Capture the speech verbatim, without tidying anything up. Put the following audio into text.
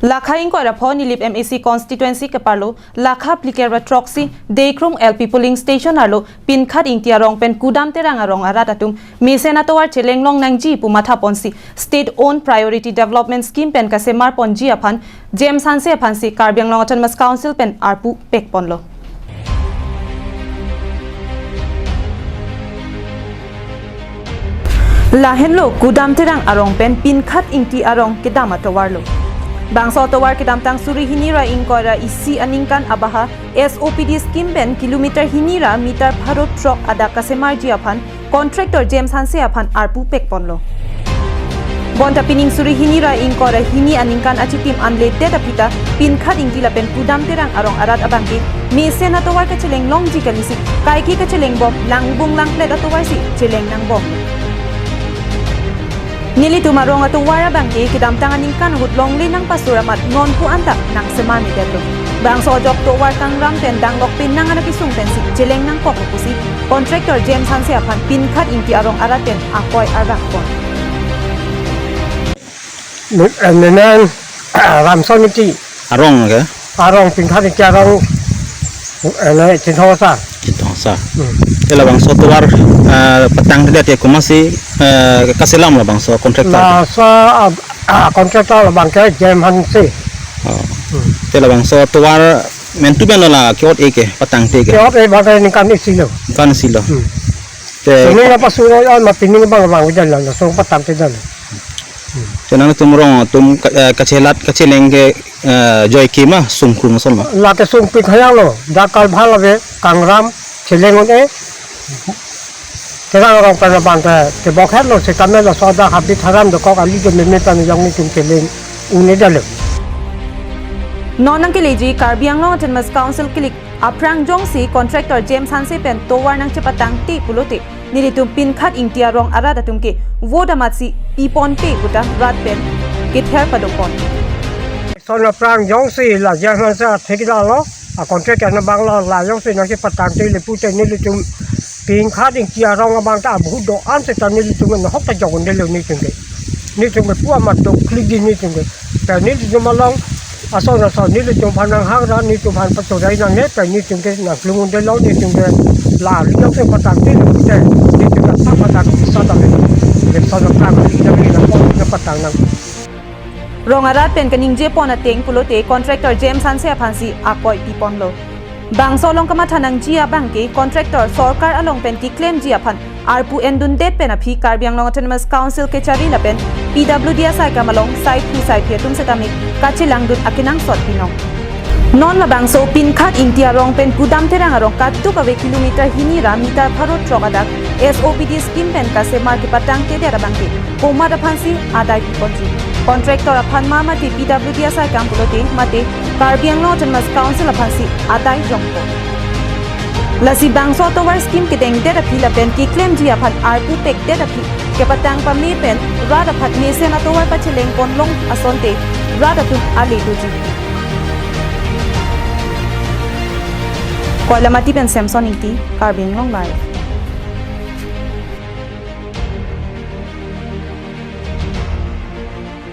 Lakha ingkoi ra pho Nilip M A C constituency keparlo, Lakha phlikep ra throksi, Deikrung L P polling station arlo, Pinkhat Ingti arong pen Kudam Terang arong arat atum mesen atovar cheleng long nangji pu matha ponsi, state owned priority development scheme pen kasemar ponji aphan, James Hanse aphansi Karbi Anglong Autonomous Council pen arpu pek ponlo. Lahenlo Kudam Terang arong pen Pinkhat Ingti arong kedam atovarlo. Bangso atovar kedamtang suri hini ra ingkoi ra isi aningkan abaha S O P D scheme pen kilometer hini ra meter pharo throk adak kasemarji aphan contractor James Hanse aphan arpu pek ponlo. Bonta pining suri hini ra ingkoi ra hini aningkan achitim anledet aphi ta Pinkhat Ingti lapen Kudam Terang arong arat abangke mesen atovar kacheleng longji kalisi, kaike kacheleng bom, langbung langplet atovarsi cheleng nangbom. Nelitum arong atovar abangke kedamtang aningkan ahut longle nangpasur amat non pu anta nangsemar medetlo. Bangso ajok tovar kangram pen danglok penang ana kesung pensi cheleng nangkok pusi contractor James Hanse aphan Pinkhat Ingti arong arat pen akoi arvang pon. Nenan Ramson Ingti. Arong ke? Arong Pinkhat Ingti arong, eh, Chinthong Asar. Chinthong Asar. Hmm. Te labangso tovar, eh, patangtedet ke komatsi, eh, kaselam labangso contractor? Laso, ah, ah, contractor labangke James Hanse. Oh. Hmm. Te labangso tovar mentu ben la ke-ot-e ke patangte ke? Ke-ot-e abangke ningkan isi lo. Ningkan isi lo. Hmm. Te pini apa suruh ya, ma pini bang bang udah lah, langsung patangte dan. Te nangtum arong atum ka-, eh, kachelat kacheleng ke, eh, joike ma sungkung ason ma? Lake sungpik hayang lo, dakal bhal ave, kangram, cheleng un-e. Terang arong pen abangke, kebok het lo, sitame laso adak habit haram dokok ali ke meme pen jong netum cheleng un-e detlo. Non nangkeleji Karbi Anglong Autonomous Council kelik aphrang jongsi contractor James Hanse pen tovar nangchepatangte pulote, nelitum Pinkhat Ingti arong arat atum ke vote amatsi piponpe puta rat pen kether padopon. Son aphrang jongsi la James Hanse athek lalo, a contractor nang bang lo, la jongsi nangchepatangte le pute nelitum Pinkhat Ingti arong abang ta abahut do-an seta nelitum nahok ta jok un-edetlo netum ke. Netum ke pu amat dokliji netum ke. Te nelitum along ason ason nelitum aphan nanghang ra, netum aphan pachorai nangne, te netum ke nangklung un-edetlo, netum ke la ri jongsi patangte le pute, netum ke thang patang sa ta le. Lepson aphrang ri nang ri nang pon nang patang nang. Rong arat pen kaningje pon ateng pulote contractor James Hanse aphansi akoi piponlo. Bangso along kamatha nangji abangke contractor sorkar along pen keklemji aphan arpu endundet pen aphi Karbi Anglong Autonomous Council kechari lapen P W D asaikam along saiphu saiphi atum setame kachelangdun akenangsot binong. Non labangso Pinkhat Ingti arong pen Kudam Terang arong katuk ave kilometer hini ra meter pharo throk adak S O P D scheme pen kasemar kepatangtedet abangke komat aphansi adai piponji? Contractor aphan ma mate P W D asaikam pulote mate Karbi Anglong Autonomous Council aphansi adai jongpo? Lasi bangso atovar scheme kedengdet aphi lapen keklemji aphan arpu pekdet aphi kepatang pame pen rat aphan mesen atovar pacheleng pon long asonte rat atum ale doji. Koilamati pen Samson Ingti, Karbi Anglong Live.